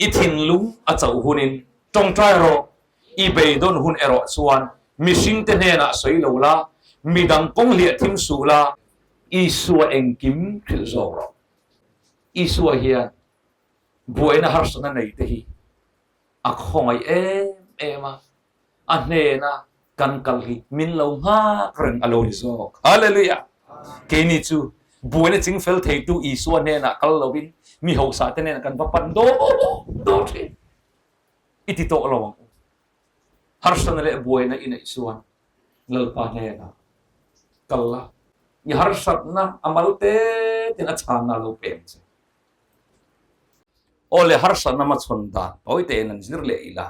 I thinlung a chauh hunin tawngtai rawh, i beidawn hun erawh chuan mihringte hnenah sawi lo la, midang kawng hliah thim suh la, Isua engkim hrilh zawk rawh. Isua hian buaina harsatna neite hi a khawngaih em em a, a hnena kan kal hi min lo nghak reng a lo ni zawk. Hallelujah! Keini chu buaina chingfel theitu Isua hnenah kal lovin mi hausa te hnenah kan va pan daw daw thin. I ti tawh lo ang u. Harsatna leh buaina i neih chuan Lalpa hnenah kal la, i harsatna a mal te ten a chhanna a lo peng che. Aw le harsatna hmachhawn dan tawi tein an zir leh ila.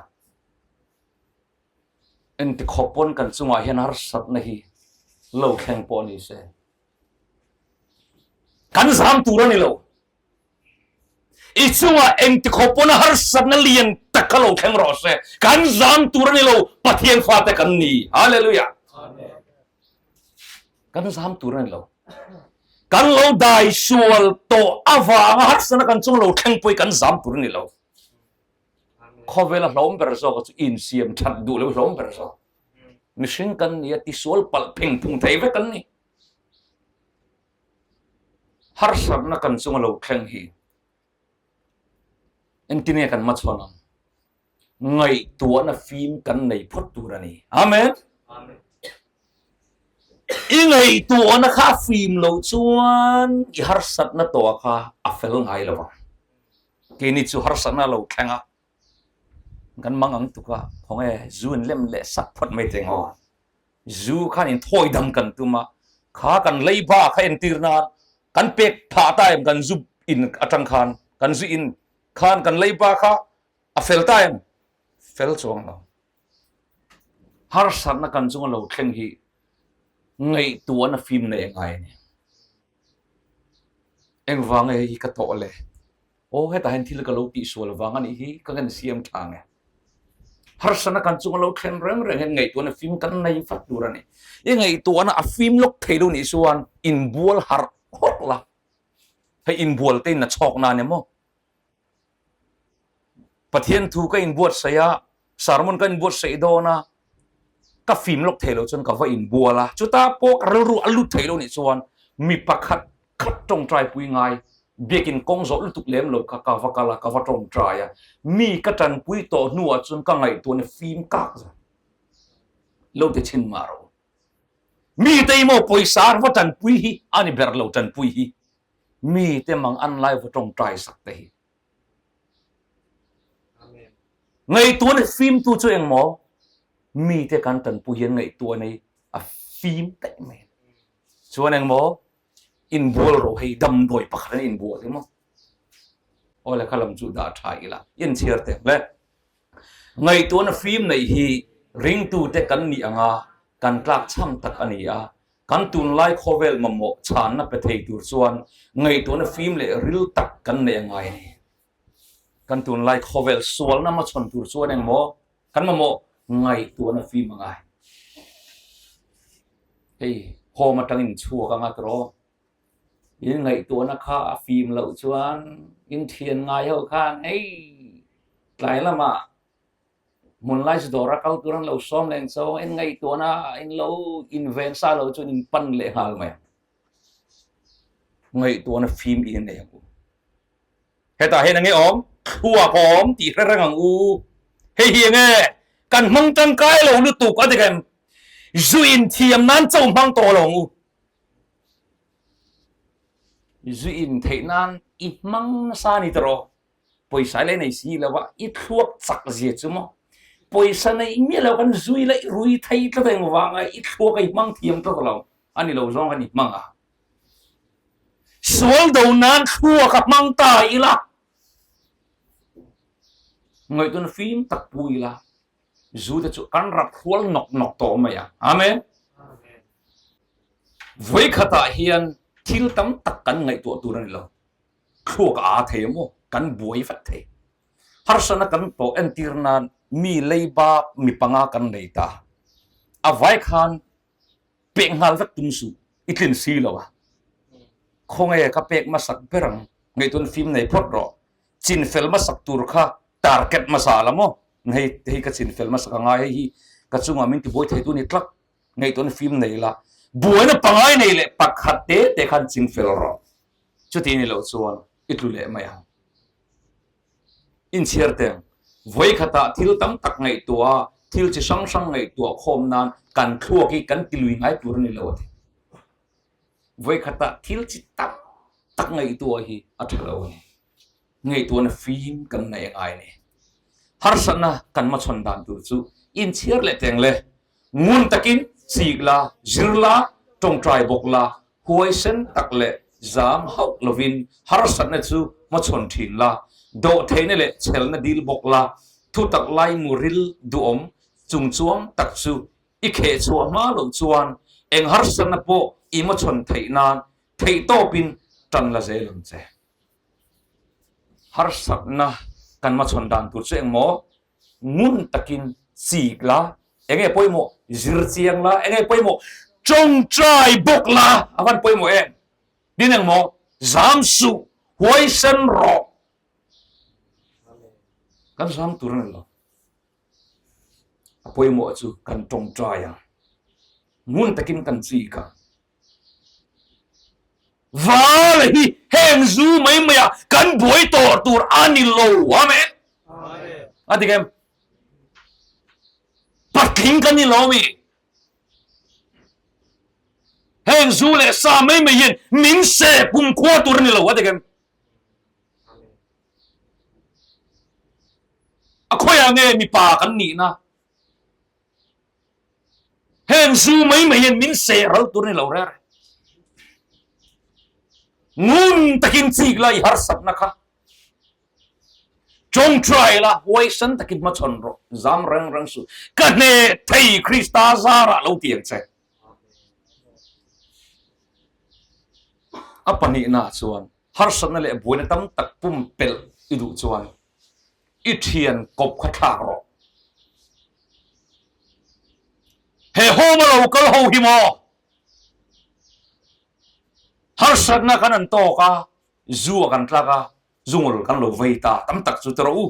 Engti khawp pawn kan chungah hian harsatna hi lo thleng pawh ni se. Kan zam tur a ni lo. I chungah engti khawp pawn harsatna lian tak kha lo thleng rawh se. Kan zam tur a ni lo. Pathian fate kan ni. Hallelujah. Kan zam tur a ni lo. Kan lo dai sual tawh avanga harsatna kan chung lo thleng pawh hi kan zam tur a ni lo. Khawvela hlawm ber zawk chu insiam that duh lo hlawm ber zawk. Mihring kan ni a, tisual palh pheng phung thei vek kan ni. Harsatna kan chunga lo thleng hi engtin nge kan hmachhawn ang? Ngaihtuahna fim kan nei phawt tur a ni. Amen. I ngaihtuahna kha a fim loh chuan i harsatna tawh kha a fel ngai lo ang. Keini chu harsatna lo thleng a, kan mang ang tuk a, khawnge zu in lem leh sak phawt mai teng aw. Zu khan in thawi dam kan tum a, kha kan leiba kha entir nan kan pek phah ta em kan zu in atang khan, kan zu in khan kan leiba kha a fel ta em? Fel chuang lo. Harsatna kan chunga lo thleng hi ngaihtuahna fim nei a ngai a ni. Engvang nge hei hi ka tawh le? Aw hetah hian thil ka lo tihsual vang a nih hi ka ngen siam tha nge. Harsatna kan chunga lo thlen reng reng hian ngaihtuahna fim kan nei vat tur a ni. I ngaihtuahna a fim lawk thei lo nih chuan inbual harh hawk la, hei inbual te in a chhawk nan emaw Pathian thu ka inbuatsaih a, sermon ka inbuatsaih dawn a, ka fim lawk thei lo chuan ka va inbual a, chuta pawh ka rilru a lut thei lo nih chuan mi pakhat khat tawngtai pui ngai, biakin kawng zawh lutuk lem lo kha ka va kal a, ka va tawngtai a, mi ka tanpui tawh hnuah chuan ka ngaihtuahna fim kak zan lo ti chhin mah rawh u. Mi te emaw pawisa va tanpui hi a ni ber lo tanpui hi. Mi te mang an lai va tawngtai sak te hi. Ngaihtuah ni fimtu chu eng maw? Mi te kan tanpui hian ngaihtuah nei a fim daih mai. Chuan eng maw? Inbual rawh hei damdawi pakhat an inbual hi maw? Aw le kha lam chu dah tha ila inchhiar teh le. Ngaihtuahna fim neih hi ringtute kan nih anga kan tlak chham tak a ni a, Kan tunlai khawvel mamawh chhanna pe thei tur chuan ngaihtuahna fim leh ril tak kan neih a ngai a ni. Kan tunlai khawvel sualna hmachhawn tur chuan engmaw kan mamawh ngaihtuahna fim a ngai. Hei home atangin chhuak anga tiraw in ngaihtuahna kha a fim loh chuan in thian ngai ho khan hei tlai lamah Hmunlai chu dawr a kal tur an lo sawm leh ang cho, in ngaihtuahna in lo inven sa lo chuan in pan leh nghal mai ang. Ngaihtuahna fim in nei ang u. Hetah hian enge awm? Thluak a awm tih hre reng ang u. Hei hi enge kan hmang tangkai lo lutuk a dik em? Zu inthiam nan cho hmang tawh lo ang u. Zu intheih nan i hmang nasa a ni tawh. Pawisa leh nei si lo a, i thluak chak zia chu maw? Pawisa nei miah lo kan zui la i rui thei tlat eng vanga i thluak a i hmang thiam tlat lo a ni lo zawng khan i hmang a. Sual do nan thluak a hmang ta ila, ngaihtuahna fim tak pu ila, zu te chu kan rap hrual nawk nawk tawh mai a. Amen. Vawikhatah hian thil tam tak kan ngaihtuah tur a ni lo. Thluak a aa thei maw? Kan buai vat thei. Harsatna kan tawh entir nan mi leiba mi panga kan nei ta. A vai khan pek nghal vek tum suh, i tlin si lo a. Khawnge ka pek hmasak ber ang, ngaihtuahna fim nei phawt rawh. Chin fel hmasak tur kha. Target hmasa la maw? Hei hei ka chin fel hmasa ka ngai hei hi ka chungah min tibuai thei tu ni tlak ngaihtuahna fim nei la buaina pangai nei leh pakhat te te khan ching fel rawh. Chuti ni loh chuan i tlu leh mai ang. Inchhiar teng vawi khatah thil tam tak ngaihtuah a, thil chi hrang hrang ngaihtuah khawm nan kan thluak hi kan tilui ngai tur a ni lo a ti. Vawi khatah thil chi tam tak ngaihtuah hi a tha lo a ni. Ngaihtuahna fim kan neih a ngai a ni. Harsatna kan hmachhawn dan tur chu inchhiar leh teng le ngun takin chik la, zir la, tawngtai bawk la, huaisen tak leh zam hauh lovin harsatna chu hmachhawn thin la, dawhtheihna leh chhelna dil bawk la, thutak lai muril duhawm chungchuang tak chu I kheh chhuah hma loh chuan eng harsatna pawh i hmachhawn theih nan theihtawpin tan la zel ang che. Harsatna kan hmachhawn dan tur chu engmaw ngun takin chik la, enge pawimawh zir chiang la, enge pawimawh tawngtai bawk la a van pawimawh em? Tin engmaw zam suh, huaisen rawh. Kan zam tur a ni lo. A pawimawh chu kan tawngtai a, ngun takin kan chik a. Val hi heng zu mai mai ah kan buai tawh tur a ni lo. Amen. A dik em? Patling kan ni lo mi. Heng zu leh sa mai mai hian min se kumkhua tur a ni lo. A dik em? A khawiah nge mipa kan nihna? Heng zu mai mai hian min seh ral tur a ni lo reng reng. Ngun takin chik la i harsatna kha. Tawngtai la huaisan takin hmachhawn rawh. Zam reng reng suh. Ka hneh thei Krista zarah lo ti ang che. A pahnihna chuan Harsatna leh buaina tam tak pumpelh i duh chuan i thian kawp kha thlak rawh. He home a lo kal ho hi maw? Harsatna kan an tawk a, zu a kan tlak a, zungul kan lo vei ta tam tak chu ti rawh u.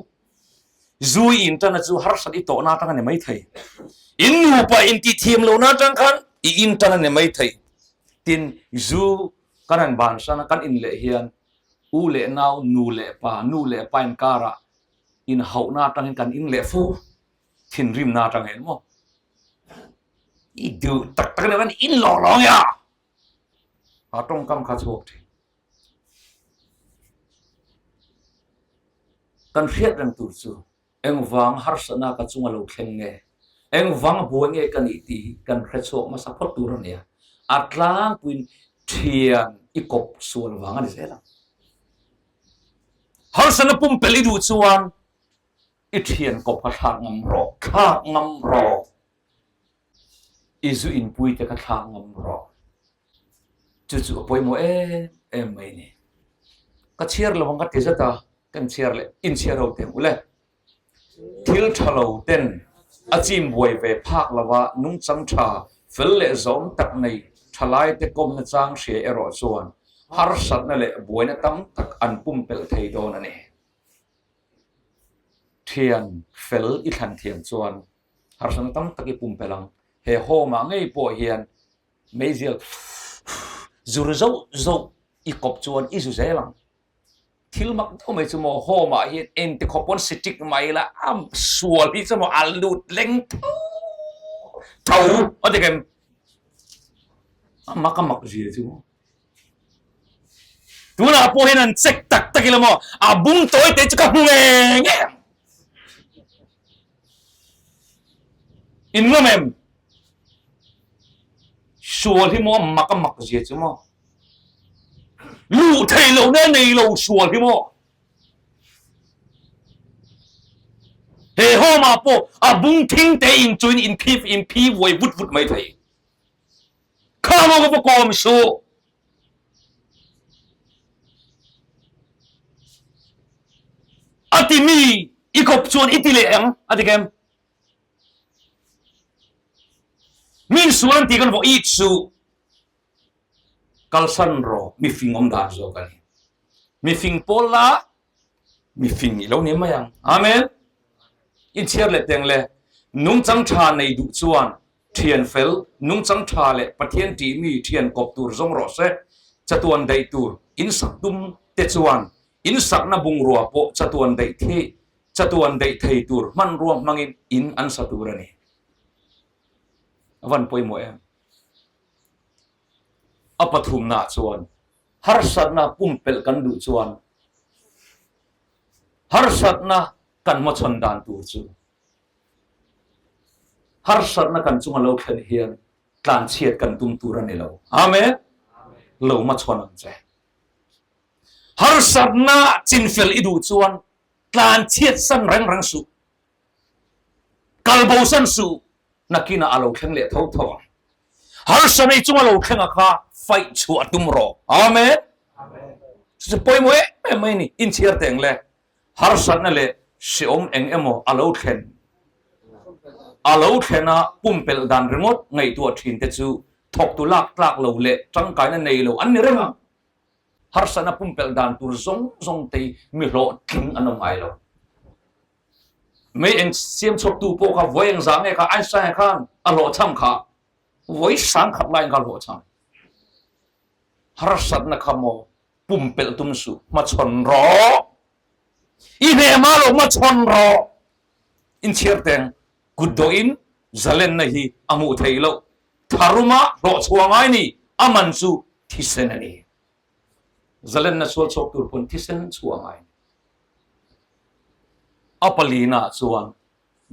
Zu i intana chu harsat i tawhna atang a ni mai thei. In nupa intihthiam lohna atang khan i intan a ni mai thei. Tin, zu kan han bansan a, kan in leh hian u leh nau, nu leh pa, nu leh pa inkarah inhauhna atangin kan in leh fo, thinrimna atang hian maw. I duh tak tak a nih khan in lawh lawng e a! A tawngkam kha chhuak thin. Kan hriat reng tur chu engvang harsatna ka chunga lo thleng nge, engvang buai nge ka nih tih hi kan hre chhuak hmasa phawt tur a nia. A tlangpuiin thian i kawp sual vang a ni zel ang. Harsatna pumpelh i duh chuan i thian kawp kha thlak ngam rawh, thlak ngam rawh. I zu inpui te kha thlak ngam rawh. Chu chu a pawimawh em em mai a ni. Ka chhiar lo ang ka ti zet a, kan chhiar leh inchhiar ho teh ang ule. Thil tha lo ten a chim buai ve phak lova nungchang tha fel leh zawm tak nei thalai te kawmna chang hria erawh chuan harsatna leh buaina tam tak an pumpelh thei dawn a ni. Thian fel i thlan thiam chuan harsatna tam tak i pumpelh ang. He home ah ngei pawh hian meizial zur zauh zauh i kawp chuan i zu zel ang. Thil mak deuh mai chu maw home ah hian engti khawp pawn sitik mai la a sual hi chu maw a lut leng tho tho a ti kem a mak a mak zia chu maw. Tunah pawh hian an check tak tak ila maw a bung tawi te chu ka hmu nge nge ang. In ngam em? Sual hi maw mak a mak zia chu maw? Luh thei lo na nei lo sual hi maw? He home ah pawh a bung thing te in chuin in phi in phi vuai vut vut mai thei. Kha maw ka va kawm suh. A ti mi i kawp chuan i ti leh ang a ti kem. Min sual an ti kan vawh it suh. Kalsan rawh mifing awm dan zawk a ni. Mifing pawl la. Mi fing i lo ni mai ang. Amen. Inchhiar leh teng le nungchang tha nei duh chuan thian fel, nungchang tha leh Pathian tih mi thian kawp tur zawng rawh se. Chatuan daih tur in sak tum te chuan in sakna bungrua pawh chatuan daih thei chatuan daih thei tur hmanrua hmangin in an sa tur a ni. A van pawimawh em? A pathumnaah chuan harsatna pumpelh kan duh chuan harsatna kan hmachhawn dan tur chu harsatna kan chunga lo thlen hian tlanchhiat kan tum tur a ni lo. Amen. Lo hmachhawn ang che. Harsatna chinfel i duh chuan tlanchhiat san reng reng suh. Kal bo san suh, nakinah a lo thleng leh tho tho ang. Harsa nei chunga lo thleng a kha fight chhuah tum rawh. Amen. Chu chu pawimawh em em mai a ni. Inchhiar teh ang le. Harsatna leh hreawm eng emaw a lo thlen a lo thlen a pumpelh dan ringawt ngaihtuah thin te chu thawktu lak tlak lo leh tangkaina nei lo an ni reng ang. Harsatna pumpelh dan tur zawng zawng te hi mi hlawhtling an awm ngai lo. Mei eng siam chhuaktu pawh kha vawi engzah nge kha Einstein khan a hlawhchham kha vawi sang khat laiin kha a hlawhchham. Harsatna kha maw pumpelh tum suh hmachhawn rawh. I hnehma lo hmachhawn rawh. Inchhiar teng kut dawhin zalenna hi a hmuh theih loh. Tharuma hlawhchhuah ngai ni a man chu thisen a ni. Zalenna sual chhuak tur pawn thisen chhuah ngai. A palina chuan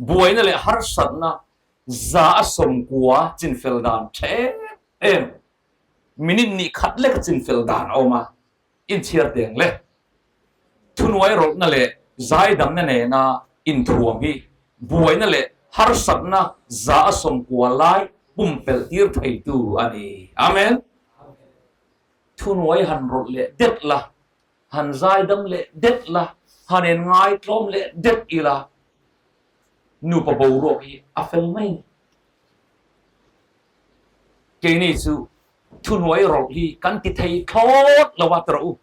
buaina leh harsatna za a sawmkua chinfel dan tha em em minute nih khat lek a chinfel dan a awm a, inchhiar teng le. Thunuai rawlhna leh zaidamna nena inthuam hi buaina leh harsatna za a sawmkua lai pumpelh tir theitu a ni. Amen. Thunuai han rawlh leh det la, han zaidam leh det la, han en ngaitlawm leh det ila, nupa boruak hi a fel mai a ni. Keini chu thunuai rawlh hi kan ti thei thlawt lo a ti rawh u.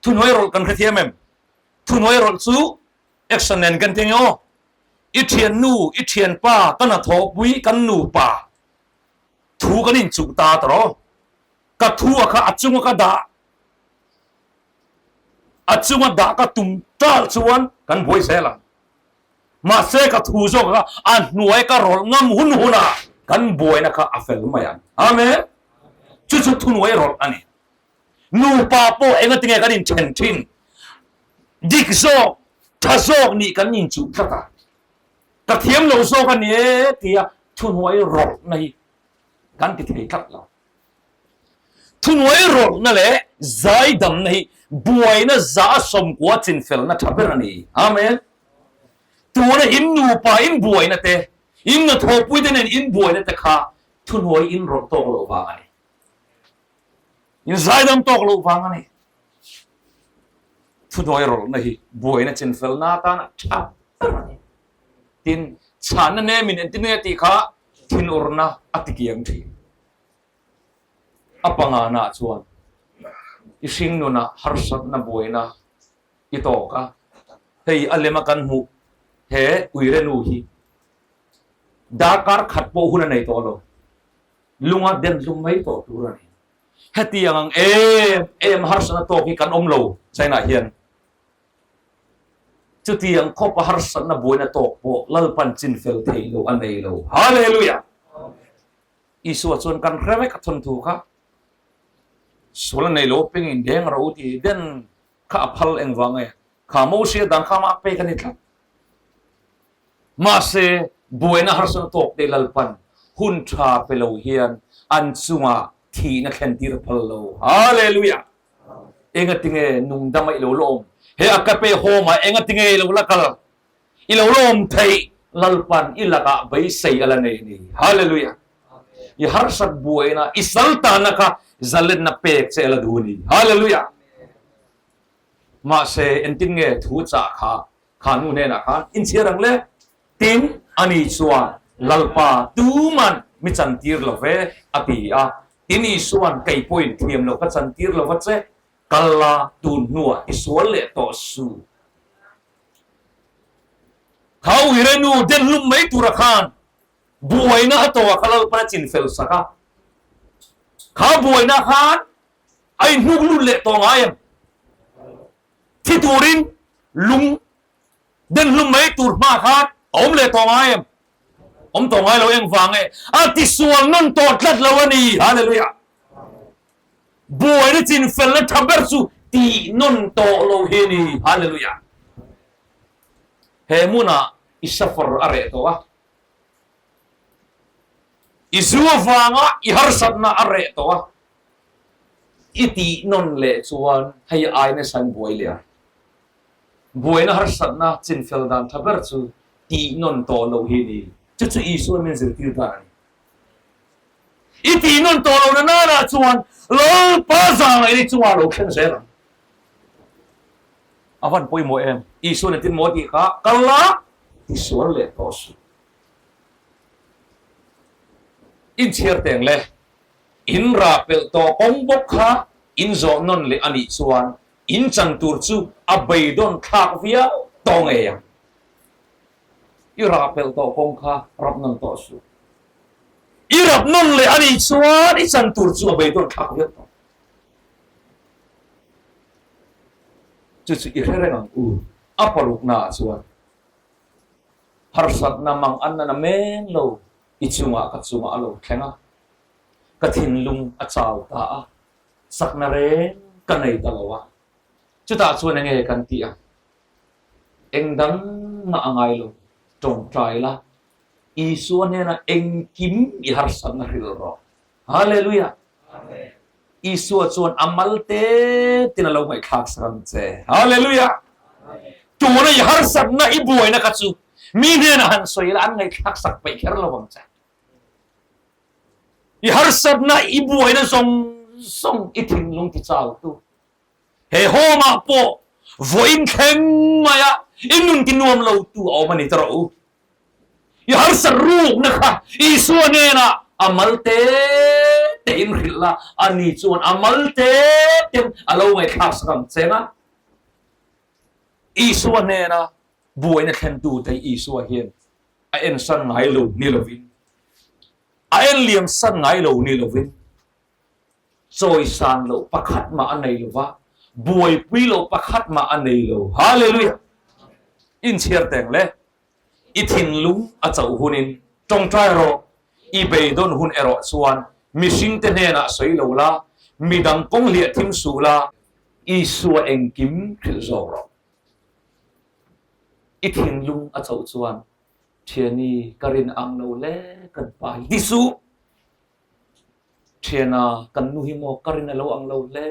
Thunuai rawlh kan hrethiam em? Thunuai rawlh chu action nen kan ti nge aw. I thiannu, i thianpa, ka hnathawhpui, kan nupa thu kan inchuh ta ti rawh. Ka thu a kha a chunga ka dah a chunga dah ka tum tal chuan kan buai zel ang. Mahse ka thu zawk kha a hnuai ka rawlh ngam hun hunah kan buaina kha a fel mai ang. Amen. Chu chu thuhnuai rawlh a ni. Nupa pawh engatinge kan inthen thin? Dik zawk, tha zawk nih kan inchuh tlat a. Ka thiam lo zawk a ni e tia thuhnuai rawlhna hi kan ti thei tlat lo. Thuhnuai rawlhna leh zaidamna hi buaina za a sawmkua chinfelna tha ber a ni. Amen. Tuna in nupa in buaina te, in hnathawhpui te nen in buaina te kha thuhnuai in rawlh tawk loh vang a ni. In zaidam tawk loh vang a ni. Thuhnuai rawlhna hi buaina chinfelna atana tha ber a ni. Tin, chhanna nemin engtin nge tih kha thinurna a tikiang thin. A pangana chuan i hringnuna harsatna buaina i tawk a, hei a lema kan hmuh he uirenu hi darkar khat pawh hun a nei tawh lo, lunga den hlum mai tawh tur a ni. Hetiang ang em em harsatna tawk hi kan awm lo China hian. Chutiang khawpa harsatna buaina tawk pawh Lalpan chinfel theih loh a nei lo. Hallelujah! Isua chuan kan hre vek a thawnthu kha sual a nei lo pengin deng ro ti den kha a phal engvang nge kha Mosia dan kha mah pek a ni tlat. Mahse buaina harsatna tawk te Lalpan hun tha pe lo hian an chungah thihna thlen tir a phal lo. Hallelujah! Engatinge nungdama i lo la awm? He a ka pe hawm ah engatinge i lo la kal? I lo lawm theih Lalpan i lakah beisei a la nei a ni. Hallelujah! I harsat buaina, i saltana kha zalenna pek che a la duh a ni. Hallelujah! Mahse, engtin nge thu chah kha kha nu hnenah khan inchhiar ang le? Tin, ani chuan, Lalpa, tuman mi chantir lo ve, a ti a. Tin, Isuan, Kei pawhin thiam loh ka chantir lo va che, kal la, tun hnuah i sual leh tawh suh. Kha uire nu den hlum mai tura khan buaina a tawh a kha Lalpan a chin fel sak a. Kha buaina khan a inhnuk lut leh tawh ngai em? Thi turin lung den hlum mai tur hma khan a awm leh tawh ngai em? Awm tawh ngai lo engvang e? A tisual nawn tawh tlat lo a ni. Hallelujah! Buaina chinfelna tha ber chu tih nawn tawh lo hi a ni. Hallelujah! He hmunah i suffer a reh tawh a, i zu avanga i harsatna a reh tawh a, i tih nawn leh chuan hei ai nasa in buai leh a. Buaina harsatna chinfel dan tha ber chu tih nawn tawh loh hi a ni. Chu chu Isua min zirtir dan a ni. I tih nawn tawh lohna nanah chuan Lalpa zangaih ni chungah lo thleng zel ang. A van pawimawh em? Isuan engtin maw tih kha kal la tisual leh tawh suh. Inchhiar teng le, in rah pelh tawh kawng bawk kha in zawh nawn leh a nih chuan in chan tur chu a beidawn thlak viau tawh ngei ang. I rah pelh tawh kawng kha rap nawn tawh suh. I rap nawn leh a nih chuan i chan tur chu a beidawn thlak viau tawh. Chu chu i hre reng ang u. A paruknaah chuan harsatna mang an na men lo i chungah ka chungah a lo thleng a, ka thinlung a chau ta a, sakna reng ka nei ta lo a. Chutah chuan enge kan tih ang? Eng dang mah a ngai lo, tawngtai la, Isua hnenah engkim i harsatna hrilh rawh. Hallelujah! Isua chuan a mal te tin a lo ngaihthlak sak ang che. Hallelujah! Tuna i harsatna i buaina kha chu mi hnenah han sawi la an ngaihthlak sak peih kher lo ang che. I harsatna i buaina zawng zawng i thinlung ti chau tu. He home ah pawh vawiin thleng maia i nun ti nuam lo tu a awm a ni ta rawh u. I harsat rukna kha Isua hnenah a mal te te in hrilh la, ani chuan a mal te ten a lo ngaihthlak sak ang che nga. Isua hnena buaina thlentu te Isua hian a ensan ngai lo ni lovin, a enliam san ngai lo ni lovin, chawisan loh pakhat mah a nei lo va, buaipui loh pakhat mah a nei lo. Hallelujah! Inchhiar teng le, i thinlung a chauh hunin tawngtai rawh, i beidawn hun erawh chuan mihringte hnenah sawi lo la, midang kawng hliah thim suh la, Isua engkim hrilh zawk rawh. I thinlung a chauh chuan, Thiani, ka rin ang lo le, kan pa hi ti suh. Thiana, kan nu hi maw ka rin a lo ang lo hle.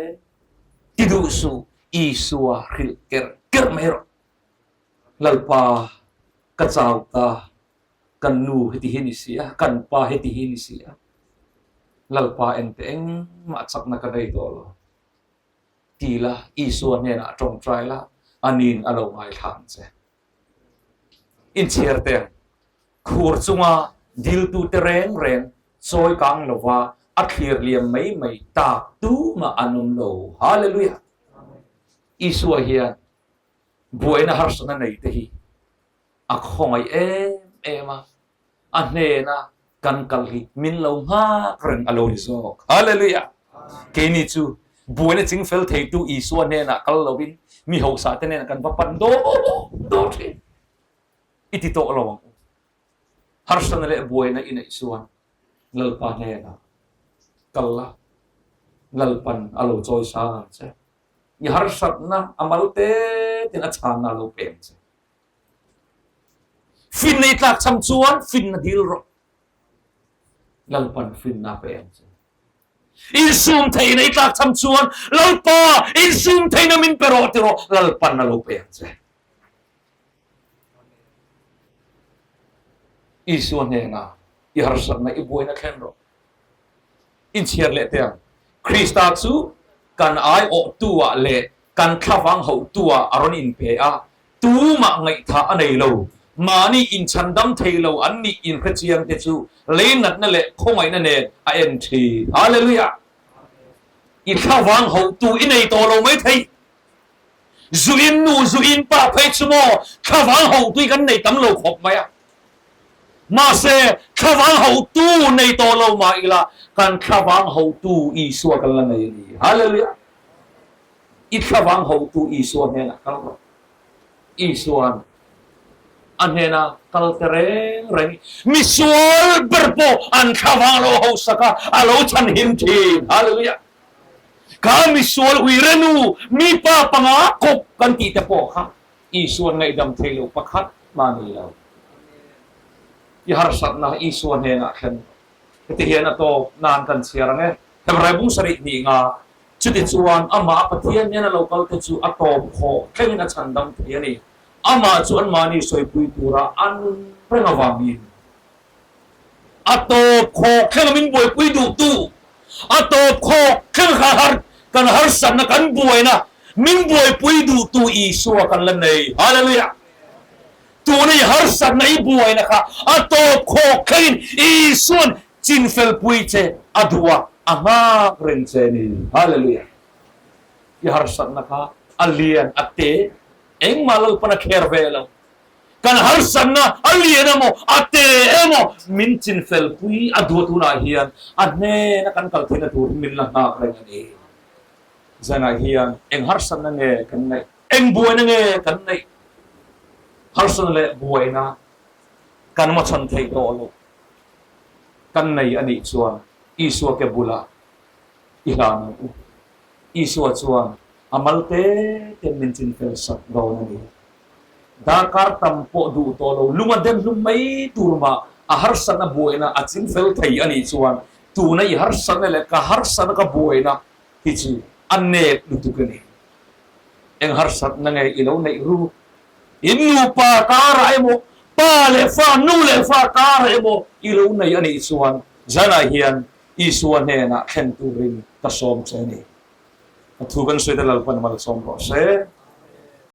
Ti duh suh, Isua hrilh kerh kerh mai rawh. Lalpa, ka chau ta, kan nu heti hi ni si a, kan pa heti hi ni si a. Lalpa engte engmah chakna ka nei tawh lo. Ti la, Isua hnenah tawngtai la, ani'n a lo ngaithla ang che. Inchhiar teng khur chunga diltute reng reng chawi kang lova a thlir liam mai mai tak tumah an awm lo. Hallelujah! Isua hian buaina harsatna nei te hi a khawngaih em em a, a hnena kan kal hi min lo nghak reng a lo ni zawk. Hallelujah! Keini chu buaina chingfel theitu Isua hnenah kal lovin mi hausa te hnenah kan va pan daw daw thin. I ti tawh lo ang u. Harsatna leh buaina i neih chuan Lalpa hnenah kal la, Lalpan a lo chawi sang ang che. I harsatna a mal te ten a chhanna a lo pe ang che. Finna i tlak cham chuan finna dil rawh. Lalpan finna pe ang che. Insum theihna i tlak cham chuan Lalpa insum theihna min pe rawh ti rawh. Lalpan a lo pe ang che. Isua hnena i harsatna i buaina thlen rawh. Inchhiar leh teh ang. Krista chu kan aiawhtu ah leh kan thlavang hauhtu ah a rawn inpe a, tumah ngaihthah a nei lo. Mahni inchhandam thei lo an nih inhrechiang te chu lei natna leh khawngaihna nen a en thin. Hallelujah! I thlavang hauhtu i nei tawh lo mai thei. Zu in nu, zu in pa phei chu maw thlavang hotu hi kan nei tam lo khawp mai a. Mahse, thlavang hotu nei tawh lo mah ila, kan thlavang hotu Isua kan la nei a ni. Hallelujah! I thlavang hotu Isua hnenah kal rawh. Isua'n a hnena kal te reng reng i misual ber pawh an thlavang lo hausak a, a lo chhanhim thin. Hallelujah! Kha misual uire nu, mipa panga kawp kan tih te pawh kha Isua'n ngaihdam thei lo pakhat mah ni lo. I harsatna Isua hnenah thlen heti hian a tawp nan kan chhiar ang e. Hebrai bung sarih hnih nga Chutichuan, amah Pathian nena lo kalte chu a tawp khawh thlengin a chhandam thei a ni. Amah chu anmahni sawipui tura a nun reng avangin a tawp khawk thleng a min buaipui duhtu, a tawp khawk thleng kha har kan harsatna kan buaina min buaipui duhtu Isua kan la nei. Hallelujah! Tuna i harsatna i buaina kha a tawp khawk thlengin Isua'n Chinfelpui che a duh a, a nghak reng che ni. Hallelujah. I harsatna kha a lian a te, engmah Lalpan a kher ve lo. Kan harsatna a lian emaw, a te emaw, min chinfelpui a duh a tunah hian a hnena kan kal theihna tur hi min la nghak reng a ni. Zanah hian eng harsatna nge kan neih? Eng buaina nge kan neih? Harsatna leh buaina kan machhan thei tawh lo. Kan nei a nih chuan Isua ke bulah i hlan ang u. Isua chuan a mal te ten min chin fel sak dawn a ni. Darkar tam pawh duh tawh lo, lung a den hlum mai tur mah a harsatna buaina a chin fel thei a nih chuan tuna i harsatna leh ka harsatna ka buaina hi chu a nep lutuk a ni. Eng harsatna nge i lo neih ruk? In nupa karah emaw, pa leh fa, nu leh fa karah emaw i lo nei a nih chuan zanah hian Isua hnenah thlen turin ka sawm che a ni. A thu kan sawi te Lalpan malsawm rawh se.